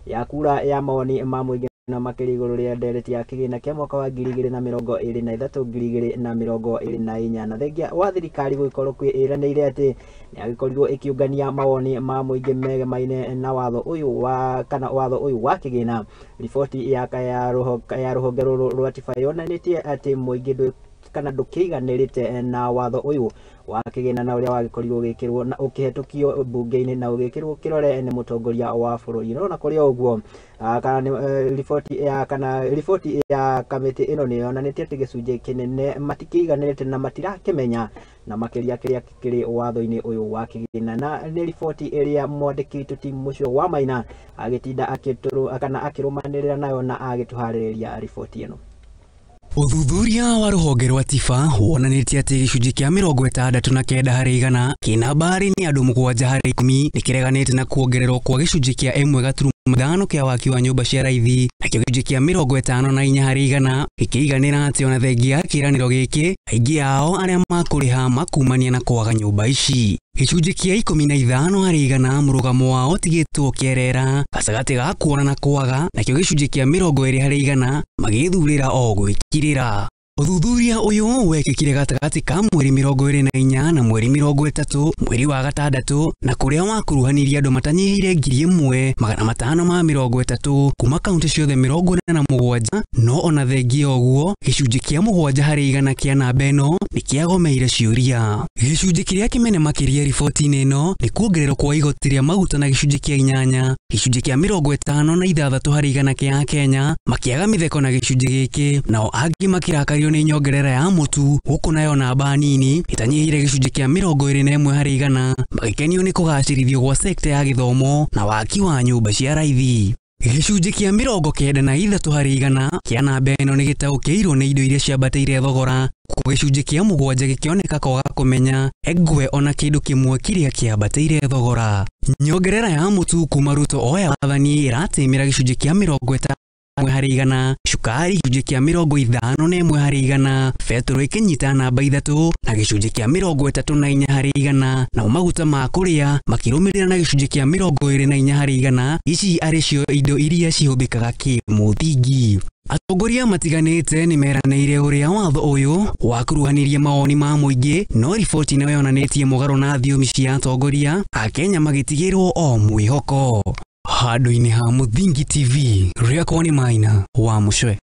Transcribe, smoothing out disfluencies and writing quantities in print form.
Ya kura ya mawoni ma mũingĩ na makĩria igũrũ rĩa ndereti ya kĩgĩna kĩa mwaka wa 2023 2024, na thengia wa thirikari gũgĩkorwo kwĩranĩire atĩ nĩ agĩkorirwo ĩkĩũngania mawoni ma mũingĩ megemaine na watho ũyũ wa kana watho ũyũ wa kĩgĩna. Riboti ya rũhonge rũrũ rwa TIFA yonanĩtie atĩ mũingĩ ndũ kana ndũkĩiganĩrĩte na watho ũyũ wa kĩgĩna na ũrĩa wagĩkorirwo ũgĩkĩrwo na ũkĩhetũkio mbunge-inĩ na ũgĩkĩrwo kĩrore nĩ mũtongoria wa bũrũri. No na kũrĩ o ũguo, kana riboti ya kana riboti ya kamĩtĩ ĩno nĩ yonanĩtie atĩ gĩcunjĩ kĩnene matikĩiganĩrĩte na matirakĩmenya na makĩria kĩrĩa kĩrĩ watho-inĩ ũyũ wa kĩgĩna, na nĩ riboti ĩrĩa mwandĩki witũ Tim Mũcio wa Maina agĩtinda akĩtũrũ kana akĩrũmanĩrĩra nayo na agĩtũharĩrĩria riboti ĩno. Ũthuthuria wa rũhonge rwa TIFA wonanĩtie atĩ gĩcunjĩ kĩa 69 harĩ igana kĩna mbarĩ nĩ andũ 7 harĩ 10 nĩ kĩreganĩte na kuongererwo kwa gĩcunjĩ kĩa 1.5 kĩa waki wa nyũmba cia raithi, nakĩo gĩcunjĩ kĩa 54 harĩ igana gĩkĩiganĩra atĩ ona thengia kĩĩranĩro gĩkĩ aingĩ ao arĩa makũrĩha makumania na kwaga nyũmba ici. Gĩcunjĩ kĩa 15 harĩ igana mũrũgamo wao ũtigĩtwo kĩerera gatagatĩ ga kuona na kwaga, nakĩo gĩcunjĩ kĩa 20 harĩ igana magĩthurĩra o gwĩkirĩra. Ũthuthuria ũyũ wekĩkire gatagatĩ ka mweri 24 na mweri 30 mweri wa gatandatũ, na kũrĩa wakuruhanirie andũ matanyihĩire 1530 kuma kaunti ciothe 47. No ona thengia ũguo, gĩcunjĩ kĩa 7 harĩ igana kĩa namba ĩno nĩ kĩagomeire ciũria. Gĩcunjĩ kĩrĩa kĩmene makĩria riboti-inĩ ĩno nĩ kuongererwo kwa igoti rĩa maguta na gĩcunjĩ kĩa 8. Gĩcunjĩ kĩa 56 harĩ igana kĩa Akenya makĩaga mĩtheko na gĩcunjĩ gĩkĩ, nao angĩ makĩrakario nĩ nyongerera ya mũtu, gũkũ nayo namba nini ĩtanyihĩire gĩcunjĩ kĩa 21 harĩ igana magĩkenio nĩ kũgacĩrithio gwa sekta ya gĩthomo na waki wa nyũmba cia raithi. Gĩcunjĩ kĩa 93 harĩ igana kĩa namba ĩno nĩ gĩtaũkĩirwo nĩ indo iria ciambatĩire thogora, gũkũ gĩcunjĩ kĩa 7 gĩkĩoneka kwaga kũmenya engwe ona kĩndũ kĩmwe kĩrĩa kĩambatĩire thogora. Nyongerera ya mũtu kuma Ruto oya wathani ĩratĩmĩra gĩcunjĩ kĩa 50 harĩ igana, cukari gĩcunjĩ kĩa 51 harĩ igana, betũrũ ĩkĩnyita namba 3 na gĩcunjĩ kĩa 34 harĩ igana, namo maguta ma kũrĩa makĩrũmĩrĩra na gĩcunjĩ kĩa 24 harĩ igana. Ici arĩ cio indo iria cihũthĩkaga kĩmũthingi. Atongoria matiganĩte nĩ meranĩire ũrĩa watho ũyũ wakuruhanirie mawoni ma mũingĩ, no riboti nayo yonanĩtie mũgarũ na thiomi cia atongoria Akenya magĩtigĩrwo o mwĩhoko. Handũ-inĩ ha Mũthingi TV, rĩakwa nĩ Maina wa Mũcwe.